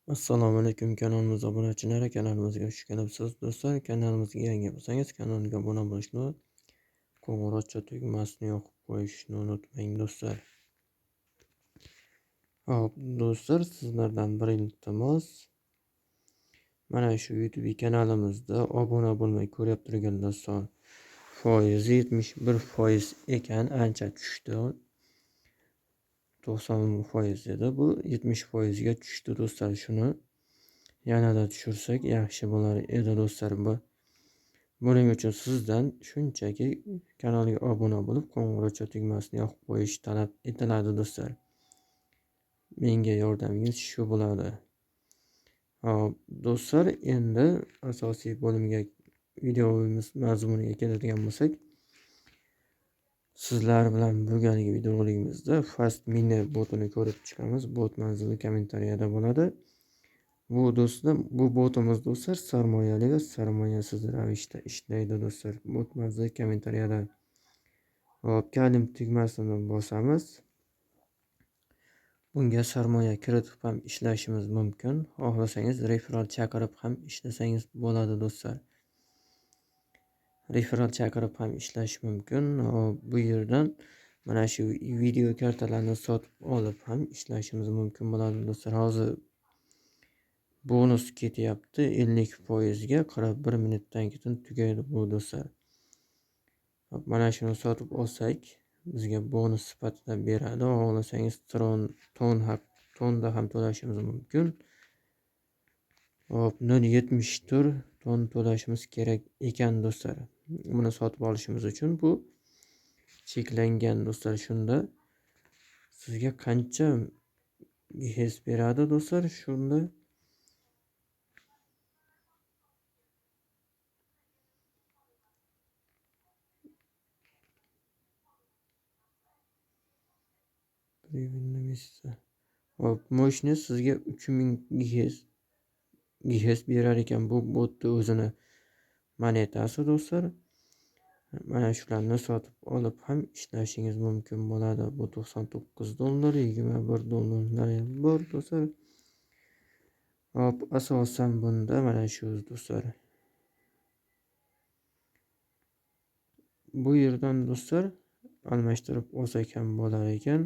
Assalomu alaykum kanalimiz obunachilari, kanalimizga xush kelibsiz do'stlar. Kanalimizga yangi bo'lsangiz, kanalga obuna bo'lishni, qo'ng'iroqcha tugmasini yoqib qo'yishni unutmang do'stlar. Xo'p, do'stlar, sizlardan bir iltimos. Mana shu YouTube kanalimizda obuna bo'lmay ko'rib turganlar son foizi 71% ekan, ancha tushdi. 90% edi, bu 70% ga tushdi do'stlar. Shuni yanada tushirsak yaxshi bo'lar edi do'stlar. Buning uchun sizdan shunchaki kanalga obuna bo'lib, qo'ng'iroqcha tugmasini yoqib qo'yish talab etiladi do'stlar. Menga yordamingiz shu bo'ladi. Xo'p, do'stlar, endi asosiy bo'limga, videomiz mazmuniga keladigan bo'lsak, sizlar bilan bugungi videoligimizda Fast Miner botini ko'rib chiqamiz. Bot manzili kommentariyada bo'ladi. Bu do'stlar, bu botimiz do'stlar sarmoyali va sarmoyasiz ravishda ishlaydi do'stlar. Bot manzili kommentariyada. Hop, kalim tugmasini bosamiz. Bunga sarmoya kiritib ham ishlashimiz mumkin. Xohlasangiz referral chaqirib ham ishlasangiz bo'ladi do'stlar. Referral chaqirib ham ishlash mumkin. Bu yerdan mana shu video kartalarni sotib olib ham ishlashimiz mumkin bo'ladi do'stlar. Hozir bonus ketyapti 50% ga, 41 minutdan keyin tugaydi bu do'stlar. Mana shuni sotib olsak bizga bonus sifatida beradi. Xohlasangiz Tron tonda ham to'lashimiz mumkin. Hop, 0.74 ton to'lashimiz kerak ekan do'stlar. Buni sotib olishimiz uchun bu cheklangan do'stlar. Shunda sizga qancha GHz beradi do'stlar? Shunda hop, мощность sizga 3000 GHz berar ekan. Bu botni o'zini monetasi do'stlar. Mana shularni sotib olib ham ishlashingiz mumkin bo'ladi. Bu $99, $21 ham bor do'stlar. Hop, asosan bunda mana shu do'stlar. Bu yerdan do'stlar almashtirib olsak ham bo'lar ekan.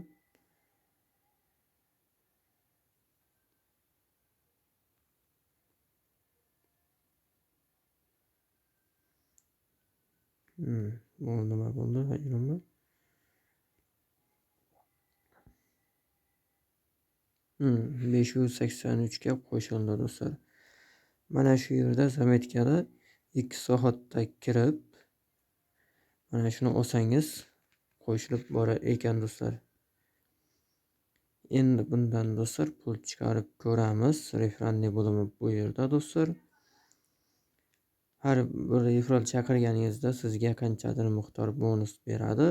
Bu nima bo'ldi? Hayronman. 583 ga qo'shildi do'stlar. Mana shu yerda zametkada 2 soatda kirib mana shuni olsangiz qo'shilib borar ekan do'stlar. Endi bundan do'stlar pul chiqarib ko'ramiz. Referralni bo'limi bu yerda do'stlar. Har bir referral chaqirganingizda sizga qanchadir miqdor bonus beradi.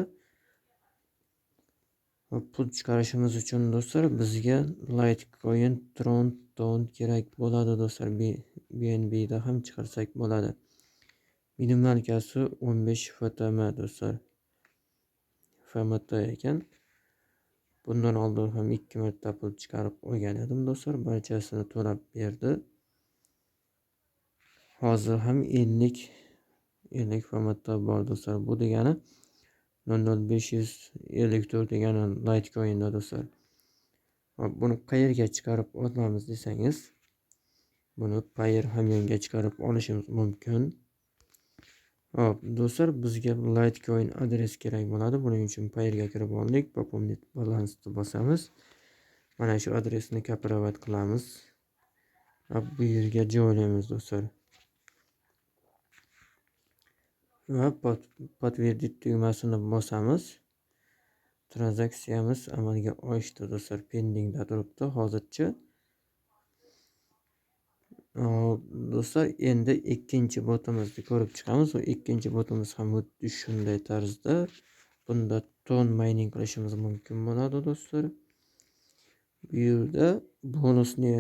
Va pul chiqarishimiz uchun do'stlar bizga Litecoin, Tron, Ton kerak bo'ladi do'stlar. BNBda ham chiqarsak bo'ladi. Minimalkasi 15 FTM do'stlar. FMT ekan. Bundan oldin ham 2 marta pul chiqarib olgan edim do'stlar. Barchasini to'lab berdi. Hozir ham 50 FMT bor do'stlar. Bu degani 0.0554 degani Litecoin'da do'stlar. Buni qayerga chiqarib olamiz desangiz, buni Payeer hamyonga chiqarib olishimiz mumkin. Hop, do'stlar, bizga Litecoin adres kerak bo'ladi. Buning uchun Payeerga kirib oldik. Пополнить balansni bosamiz. Mana shu adresni kopirovat qilamiz va bu yerga joylaymiz do'stlar. Va подтвердить tugmasini bosamiz. Tranzaksiyamiz amalga oshdi do'stlar. Pendingda turibdi hozircha. Do'stlar, endi ikkinchi botimizni ko'rib chiqamiz. U ikkinchi botimiz ham xuddi shunday tarzda. Bunda ton mining qilishimiz mumkin bo'ladi do'stlar. Bu yerda bonusni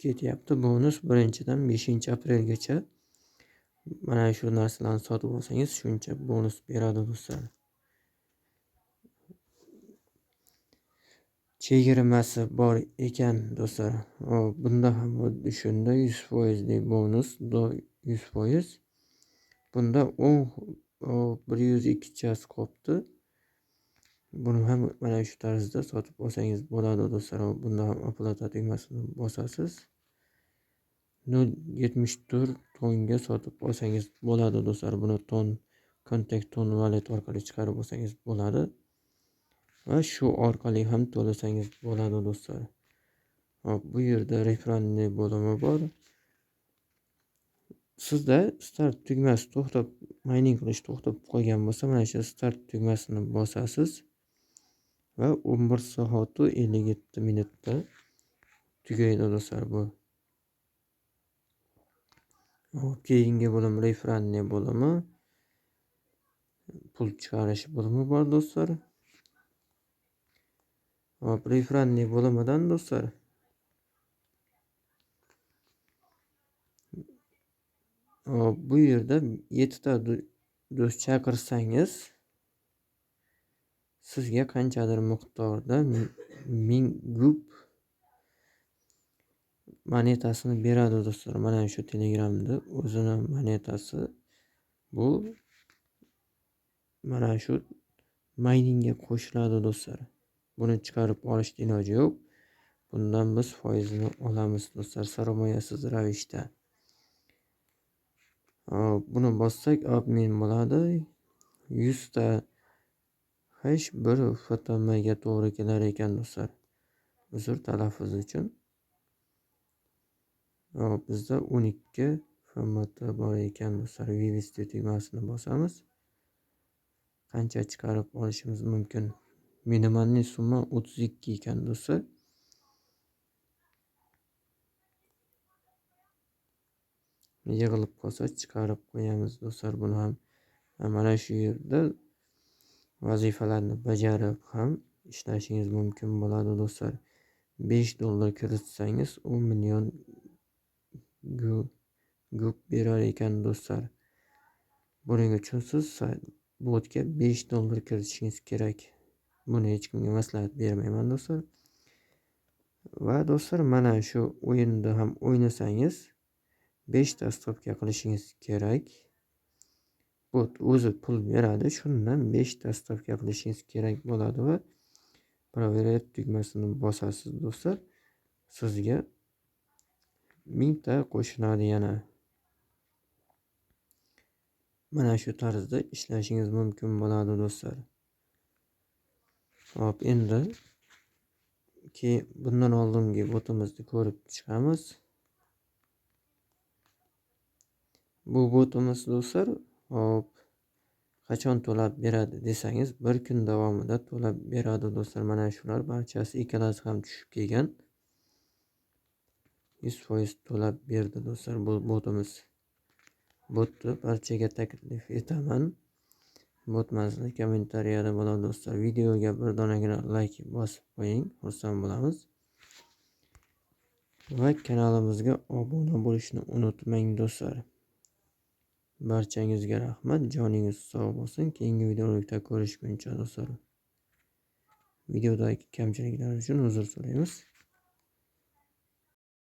ketyapti. Bonus 1-dan 5-aprelgacha. Mana shu narsalarni sotib olsangiz shuncha bonus beradi do'stlar. Chegirmasi bor ekan do'stlar. Bunda ham xuddi shunday 100%lik bonus, 100%. Bunda 102 chas qolibdi. Buni ham mana shu tarzda sotib olsangiz bo'ladi do'stlar. Bunda ham оплата tugmasini bosasiz. 0.74 tonga sotib olsangiz bo'ladi do'stlar. Buni ton contact ton wallet orqali chiqarib olsangiz bo'ladi. Va shu orqali ham to'lasangiz bo'ladi do'stlar. Hop, bu yerda referendum bo'limi bor. Sizda start tugmasi to'xtab, mining qilish to'xtab qolgan bo'lsa, mana shu start tugmasini bosasiz va 11 soat 57 minutda tugaydi do'stlar bu. Hop, keyingi bo'lim referendum bo'limi, pul chiqarish bo'limi bor do'stlar. Hop, referendum bo'limidan do'stlar hop, bu yerda 7 ta do'st chaqirsangiz sizga qanchadir miqdorda 1000 gub monetasini beradi do'stlar. Mana shu Telegramda o'zini monetasi bu mana shu miningga qo'shiladi do'stlar. Buni chiqarib olishning iloji yo'q. Bundan biz foizini olamiz do'stlar, sarmoyasiz ravishda. Hop, buni bossak admin bo'ladi. 100 ta hash 1 FTM ga to'g'ri kelar ekan do'stlar. Uzr talaffuz uchun. Hop, bizda 12 FMT bor ekan do'stlar. Vivesti tugmasini bosamiz. Qancha chiqarib olishimiz mumkin? Minimalniy summa 32 ekan do'stlar. Yig'ilib qolsa chiqarib qo'yamiz do'stlar buni ham. Mana shu yerda vazifalarni bajarib ham ishlashingiz mumkin bo'ladi do'stlar. $5 kiritsangiz 10 million gub berar ekan do'stlar. Buning uchun siz botga $5 kiritishingiz kerak. Buni hech kimga maslahat bermayman do'stlar. Va do'stlar mana shu o'yinda ham o'ynasangiz 5 ta stavka qilishingiz kerak. Bot o'zi pul beradi, shundan 5 ta stavka qilishingiz kerak bo'ladi va проверять tugmasini bosasiz do'stlar. Sizga 1000 ta qo'shiladi yana. Mana shu tarzda ishlashingiz mumkin bo'ladi do'stlar. Hop, endi keyin bundan oldingi botimizni ko'rib chiqamiz. Bu botimiz do'stlar, hop, qachon to'lab beradi desangiz, bir kun davomida to'lab beradi do'stlar. Mana shular barchasi ikkalasi ham tushib kelgan. 100% to'lab berdi do'stlar bu botimiz. Botni barchaga taklif etaman. Bot manzili kommentariyada bo'ladi do'stlar. Videoga bir donagina like bosib qo'ying, xursand bo'lamiz. Va kanalimizga obuna bo'lishni unutmang do'stlar. Barchangizga rahmat, joningiz sog' bo'lsin. Keyingi videolarda ko'rishguncha do'stlar. Videodagi kamchiliklar uchun uzr so'raymiz.